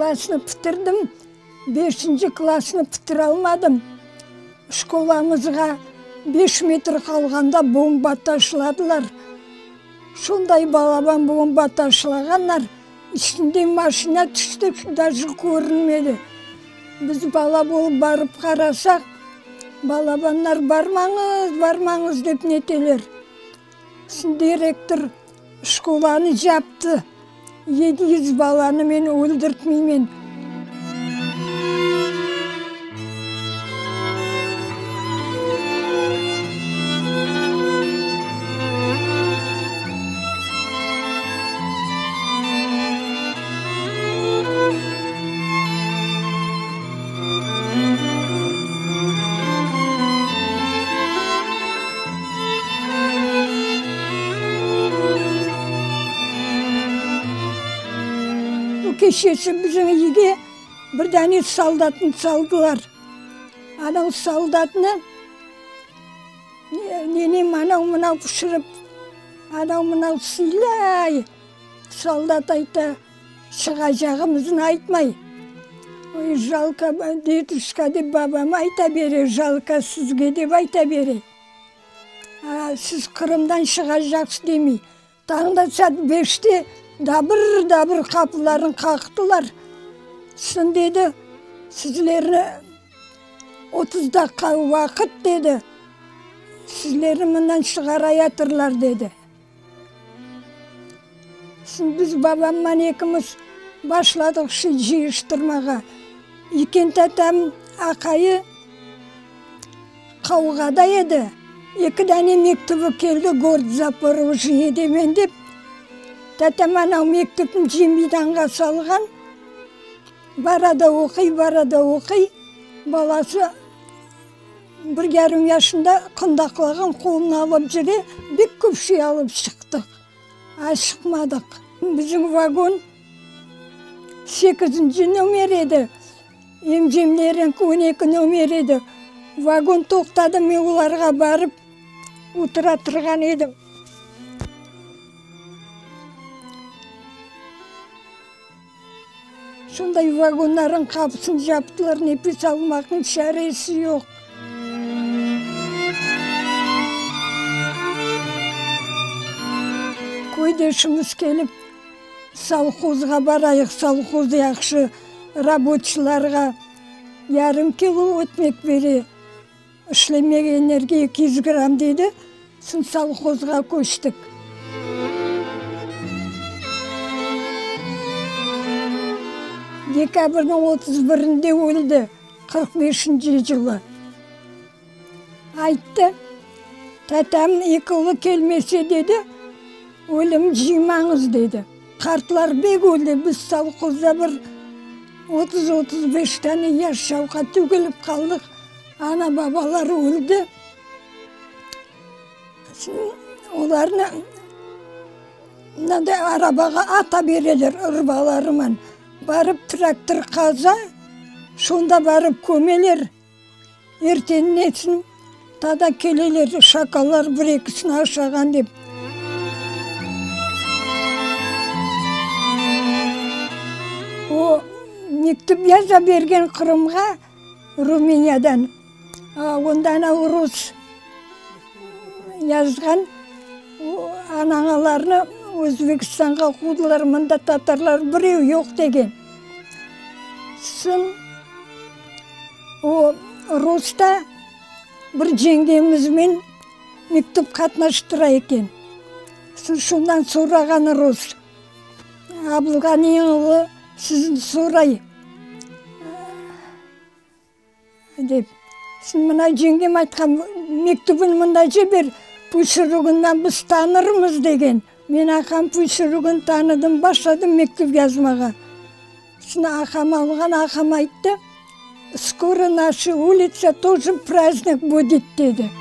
Klassnı pitirdim, beşinci klassnı pitiralmadım. Şkolamızğa beş metr qalğanda bomba taşladılar. Şonday balaban bomba taşlağanlar, içinden maşina tüşti, daje körünmedi. Biz bala bolıp barıp qarasaq, balabanlar barmañız, barmañız dep neteler. Soñ direktor şkolanı captı. 700 balanı men öldürtmeymen. Bu keşesi bizim iyge bir dane soldatnı saldılar. Anav soldatnı nenem anav-mınav pişirip, anav-mınav sıylay. Soldat ayta, Çıqacağımıznı aytmay. Oy, jalko, deduşka, dep babam ayta bere, jalko sizge dep ayta bere. A, siz Qırımdan çıqacaqsız demey. Tañda saat beşte dabır-dabır qapılarnı qaqtılar. Soñ dedi, sizlerni 30 daqqa vaqıt, dedi, sizlerni mından çıqarayatırlar, dedi. Soñ biz babamman ekimiz başladıq şu cıyıştırmağa. Üyken tatam aqayı qavğada edi. Eki dane mektübi keldi, gorod Zaporojye demen dep. Tatam anav mektüpni cemidanğa salğan. Bara da oquy, bara da oquy. Balası Bir yarım yaşında qındaqlağan qoluna alıp cüre, bek köp şey alıp çıqtıq. Aşıqmadıq. Bizim vagon sekizinci nomer edi, emcemleriñki on eki nomer edi. Vagon toqtadı, men olarğa barıp otura turğan edim. Şunday vagonlarnıñ qapısını yaptılar, nefes almaqnıñ çaresi yoq. Köydeşimiz kelip, sovhozğa barayıq, sovhoz yahşı, raboçilarğa yarım kilo ötmek bere, işlemegenlerge 200 gramm dedi, soñ sovhozğa köçtik. Dekabrniñ 31-inde öldi, 45-nci yılı. Ayttı, tatam eki ulı kelmese, dedi, ölüm cıymañız, dedi. Qartlar bek öldi, biz sovhozda bir 30-35 tane yaş şavqa tügülip qaldıq, ana-babalar öldi. Olarnı mınanday arabağa ata bereler ırbalarıman. Barıp traktor qaza, şonda barıp kömeler. Ertenine tada keleler, şakallar bir-ekisini aşağan dep. O, mektüp yaza bergen Qırımğa Rumıniyadan. Onda ana rus yazğan, anañalarnı Özbekistanğa quvdılar, mında tatarlar birev yoq degen. Soñ o rus da bir ceñgemizmen mektüp qatnaştıra eken. Soñ şundan sorağan rus, Abılğaniñ oğlu sizni soray. Dep, soñ mına cengem aytqan, mektübini mında ciber, puşurugından biz tanırmız, degen. Men aqam puşurugını tanıdım, başladım mektüp yazmağa. Soñ aqam alğan, aqam ayttı, Skoro naşa ulitsa тоже prazdnik budet, dedi.